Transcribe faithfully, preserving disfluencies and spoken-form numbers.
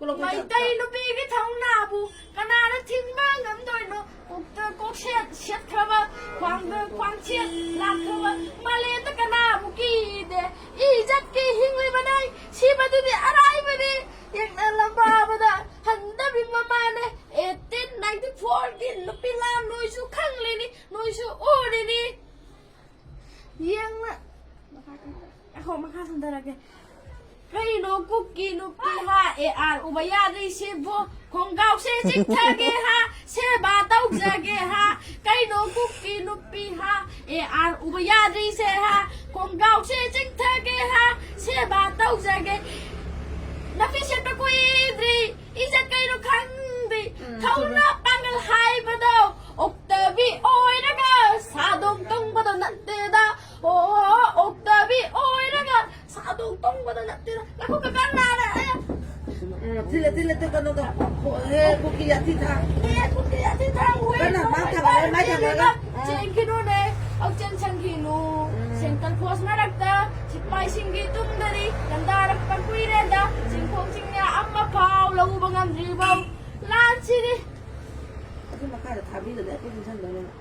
ꯃꯩꯇꯩ ꯅꯨꯄꯤꯒꯤ ꯊꯧꯅꯥꯕꯨ ꯀꯅꯥꯅ ꯊꯤꯡꯕ ꯉꯝꯗꯣꯏꯅꯣ? ꯀꯣꯛꯇ ꯀꯣꯛꯁꯦꯠ ꯁꯦꯠꯈ꯭ꯔꯕ, ꯈ꯭ꯋꯥꯡꯗ ꯈ꯭ꯋꯥꯡꯁꯦꯠ ꯂꯥꯛꯈ꯭ꯔꯕ, ꯃꯥꯂꯦꯝꯗ ꯀꯅꯥꯕꯨ ꯀꯤꯗꯦ? ꯏꯖꯠꯀꯤ ꯍꯤꯡꯂꯤꯕꯅꯦ, ꯁꯤꯕꯗꯨꯗꯤ ꯑꯔꯥꯏꯕꯅꯤ꯫ ꯌꯦꯛꯅ ꯂꯝꯕꯥꯕꯗ ꯍꯟꯗꯕꯤ ꯃꯃꯥꯅꯦ꯫ ꯑꯩꯠꯇꯤꯟ ꯅꯥꯏꯟꯇꯤ ꯐꯣꯔꯒꯤ ꯅꯨꯄꯤ ꯂꯥꯟ ꯅꯣꯏꯁꯨ ꯈꯪꯂꯤꯅꯤ, ꯅꯣꯏꯁꯨ ꯎꯔꯤꯅꯤ꯫ ꯌꯦꯡꯅ ꯉꯥꯏꯈꯣ, ꯃꯈꯥ ꯁꯝꯊꯔꯛꯀꯦ꯫ ꯀꯩꯅꯣ ꯀꯨꯀꯤ ꯅꯨꯄꯤ ꯍꯥ, ꯑꯦ ꯑꯥꯔ ꯎꯕ ꯌꯥꯗ꯭ꯔꯤꯁꯤꯕꯨ? ꯈꯣꯡꯒ꯭ꯔꯥꯎꯁꯦ ꯆꯤꯡꯊꯒꯦ ꯍꯥ, ꯁꯦꯕꯥ ꯇꯧꯖꯒꯦ ꯍꯥ? ꯀꯩꯅꯣ ꯀꯨꯀꯤ ꯅꯨꯄꯤ ꯍꯥ, ꯑꯦ ꯑꯥꯔ ꯎꯕ ꯌꯥꯗ꯭ꯔꯤꯁꯦ ꯍꯥ? ꯈꯣꯡꯒ꯭ꯔꯥꯎꯁꯦ ꯆꯤꯡꯊꯒꯦ ꯍꯥ, ꯁꯦꯕꯥ ꯇꯧꯖꯒꯦ꯫ ꯅꯐꯤ ꯁꯦꯠꯄ ꯀꯨꯏꯗ꯭ꯔꯤ, ꯏꯖꯠ ꯀꯩꯅꯣ ꯈꯪꯗ꯭ꯔꯤ꯫ ꯎꯝ, ꯊꯧꯅ ꯆꯨꯝꯃꯦ꯫ ꯄꯥꯡꯒꯜ ꯍꯥꯏꯕꯗꯣ ꯑꯣꯛꯇꯕꯤ ꯑꯣꯏꯔꯒ ꯁꯥꯗꯣꯡ ꯇꯣꯡꯕꯗꯣ ꯅꯠꯇꯦꯗ꯫ ꯑꯣ, ꯑꯣꯛꯇꯕꯤ ꯑꯣꯏꯔꯒ ꯁꯥꯗꯣꯡ ꯇꯣꯡꯕꯗꯣ ꯅꯠꯇꯦꯗ꯫ ꯉꯥꯏꯈꯣ, ꯀꯀꯥ ꯅꯥꯔꯦ꯫ ꯎꯝ, ꯊꯤꯜꯂꯦ, ꯊꯤꯜꯂꯦ, ꯊꯤꯜꯂꯦ, ꯀꯩꯅꯣꯗꯣ꯫ ꯍꯣ, ꯍꯦ, ꯀꯨꯀꯤ ꯌꯥꯊꯤ ꯊꯥꯡ꯫ ꯑꯦ, ꯀꯨꯀꯤ ꯌꯥꯊꯤ ꯊꯥꯡ, ꯍꯣꯏ, ꯀꯟꯅ ꯍꯣꯏ, ꯃꯥꯡ ꯍꯣꯏ, ꯊꯥꯡꯒꯠꯂꯦ, ꯍꯣꯏ, ꯃꯥꯏ ꯊꯥꯡꯒꯠꯂꯒ꯫ ꯆꯦꯟꯈꯤꯅꯨꯅꯦ, ꯄꯪꯆꯦꯟ ꯆꯦꯟꯈꯤꯅꯨ꯫ ꯎꯝ꯫ ꯁꯦꯟꯇꯔ ꯐꯣꯔꯁ ꯃꯔꯛꯇ ꯁꯤꯐꯥꯏꯁꯤꯡꯒꯤ ꯇꯨꯡꯗꯗꯤ ꯂꯥꯟꯗꯥꯔꯛꯄ ꯀꯨꯏꯔꯦꯗ꯫ ꯆꯤꯡꯈꯣꯡ ꯆꯤꯡꯌꯥ ꯑꯃꯐꯥꯎ ꯂꯧꯕ ꯉꯝꯗ꯭ꯔꯤꯕꯧ ꯂꯥꯟꯁꯤꯗꯤ꯫ ꯑꯗꯨ ꯃꯈꯥꯗ ꯊꯥꯕꯤꯔꯗꯤ ꯑꯩꯈꯣꯏ ꯅꯤꯡꯁꯤꯡꯗꯧꯅꯦꯕ꯫